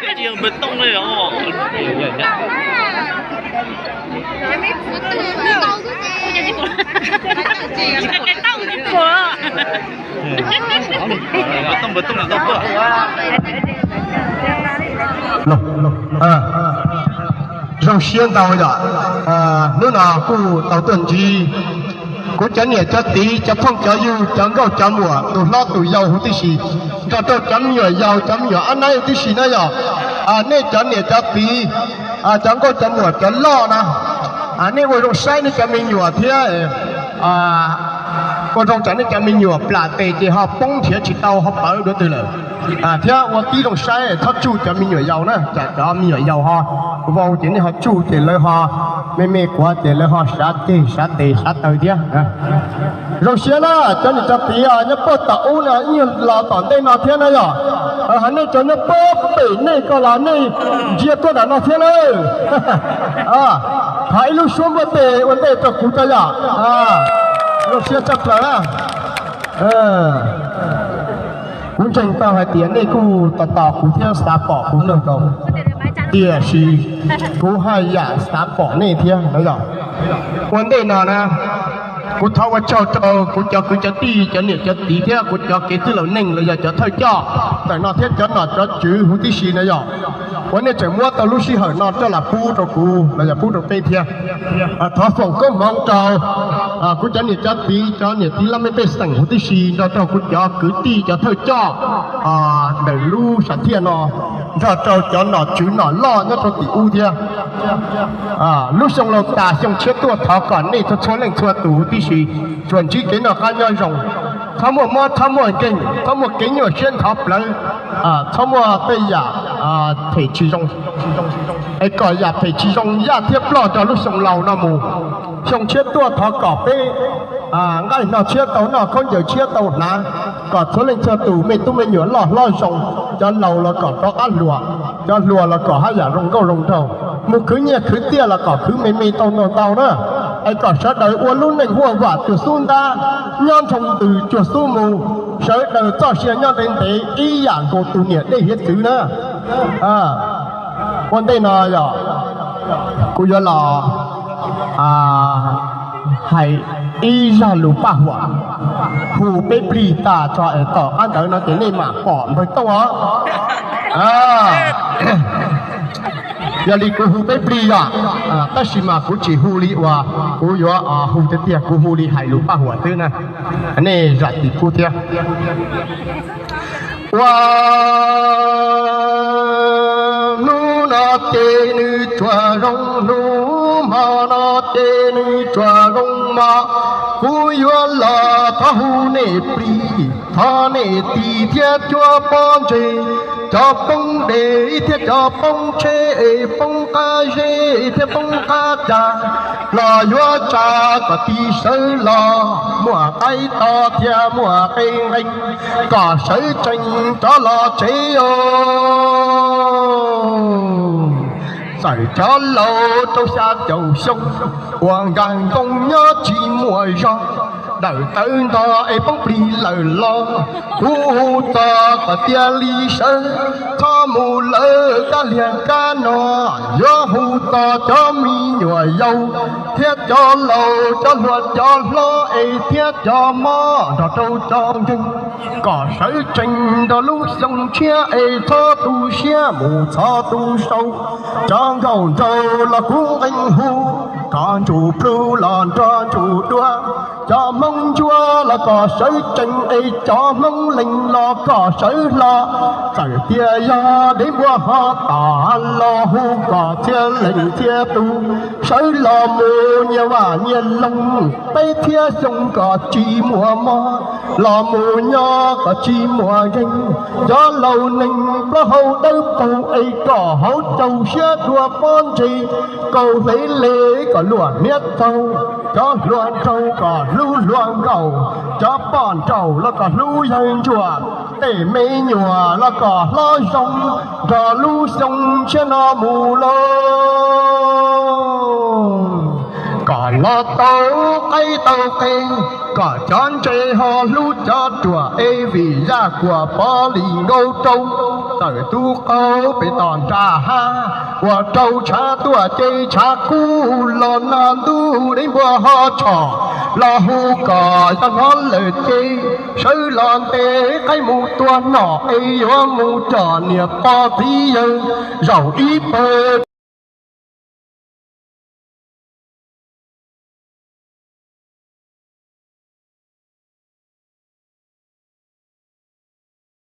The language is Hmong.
Tsis yog npawg Tooj li os. Npawg Tooj, npawg Tooj tsis tau tuaj. Zoo siab ntau yom, hnub no kuj tau tuaj ntsib kuv cov niam cov txiv, cov phooj cov ywg, cov nkauj cov muam, tus hlob tus yau huv tib si, nrog rau cov me nyuam yaus, cov me nyuam ob naib huv tib si na yom. Nej cov niam cov txiv, cov nkauj cov muam, cov loj na, nej ua zoo saib nej cov me nyuam thiab. Ua zoo tsam nej cov me nyuam plam tes ces ho poob nrhiav tsis tau ho pawv dua twg lawm. Thiab ua tib zoo saib txhob tsuj cov me nyuam yaus na, tsam cov me nyuam yaus ho vau ces nej ho tsuj ces lawv ho me me quav ces lawv ho sav ceg sav tes sav taw thiab. Zoo siab na, cov niam cov txiv nyob puag tom ub no ib nyuag los tom ntej no thiab na yom. Hos nej cov nyob puag pem nej ko los nej ntsia tuaj nram no thiab na. Thov ib lub suab npuaj tes ua ntej rau kuv tso yom. Zoo siab tshaj plaws na. Kuv ntseeg tau hais tias nej kuj tos tos kuv thiab xav pom kuv kawg nkaus, tiam sis kuv haj yam xav pom nej thiab no yom. Ua ntej no na, kuv thov ua tsaug rau kuv cov kwv cov tij, cov niam cov txiv thiab kuv cov kev txwj laus neej los yog cov thawj coj ntawm no thiab cov nom cov tswv huv tib si na yom, uas nej tseem muab tau lub sij hawm no coj los pub rau kuv los yog pub rau peb thiab. Thov foom koob hmoov rau kuv cov niam cov txiv, cov niam txiv laj mej pej xeem huv tib si, nrog rau kuv cov kwv tij cov thawj coj ntawm lub sam thiaj no, nrog rau cov nom tswv nom loj nyob rau tim ub thiab. Lub xyoo laus tas xyoo tshiab tuaj thov kom nej txhua txhua leej txhua tus huv tib si tsuas ntsib kev noj qab nyob zoo, txhob muaj mob txhob muaj nkeeg, txhob muaj kev nyuaj siab ntov plawv, txhob muaj tej yam phem tsis zoo, es kom yam phem tsis zoo yaj thiab ploj nrog lub xyoo laus no mus. Xyoo tshiab tuaj thov kom peb nqaij no tshiab tau noj, khaub ncaws tshiab tau hnav, kom txhua leej txhua tus me tub me nyuam loj hlob zoo, cov laus los kom rov qab hluas, cov hluas los kom haj yam zoo nkauj zoo nraug, mus khwv nyiaj khwv txiaj los kom khwv me me tau ntau ntau na. Es kom sawv daws ua lub neej huaj vam cuag xub ntab, nyob nroo ntws cuag xub mu, sawv daws txoj sia nyob ntev ntev ib yam nkaus tus niam dej hiav txwv na. Ua ntej no yog kuv yuav los hais ib zaj lus paj huam hu peb plig tas tso es tom qab ntawd no ces nej mam pom npawg Tooj os. Yog li kuv hu peb plig yog, tab sis mas kuv tsis hu li uas kuv yuav hu tiag tiag, kuv hu li hais lus paj huam xwb na. Nej zam txim pub thiab. Ua hnub no ces nws tsuas zoo, hnub hmo no ces nws tsuas zoo hmo. Kuv yuav los thov hu nej plig, thov nej tij thiab cuab pob ntseg, cov poob dej thiab cov poob tsheb, poob qab zeb thiab poob qab cas, los yuav tsa kom tij sawv los muaj qaib to thiab muaj qe nqee, kom sawv tsees rov los tsev os. Txawm cov laus rau xya caum xyoo uas nkag nkoos nyob tsis muaj zog, dawm tawv ntog es poob plig lawm los, kuv hu txog kom cia li sawv, txhob mus lawm kab liag kab no. Yuav hu txog cov me nyuam yaus thiab cov laus, cov hluas cov hlob es thiab cov mob nrog rau cov nkeeg, kom sawv tsees nrog lub xyoo tshiab es txhob tu siab mus txhov tu sau. Cov nkauj nraug los kuv nqee hu, cov ntsuj plhu los nrog ntsuj duab, cov Hmoob ntsuab los kom sawv tsees es cov Hmoob lees los kom sawv hlo. Txawm tias yog dev npua ho tom los hu kom txhia leej txhia tus sawv los mus nyias vaj nyias loog, peb thiab xyoo kom tsis muaj mob, los mus nyob kom tsis muaj nkeeg. Cov laus neeg plaub hau dawb paug es kom hauv caug siab dua pob ntseg, kaus hleb le kom luaj hniav txaug, cov hluas nraug kom hlub hluas nkauj, cov poj nraug los kom hlub yawg ntsuag, tej me nyuam los kom hlob zoo nrog lub xyoo tshiab no mus lauj. Kom Los tau qaib tau qe, kom cov ntse ho hlub cov ruam es vim yaj kuam pov li nkaus rau. Tawm tub qaug pem tom nram hav, ua rau tshav tuaj ces tshav kub los nag ntuj deb npua ho tshom, los hu kom yog hnov lawm ces sawv los ntes qaib mus tua nom es yuav mus coj niam pog txiv yawg zaum ib pawg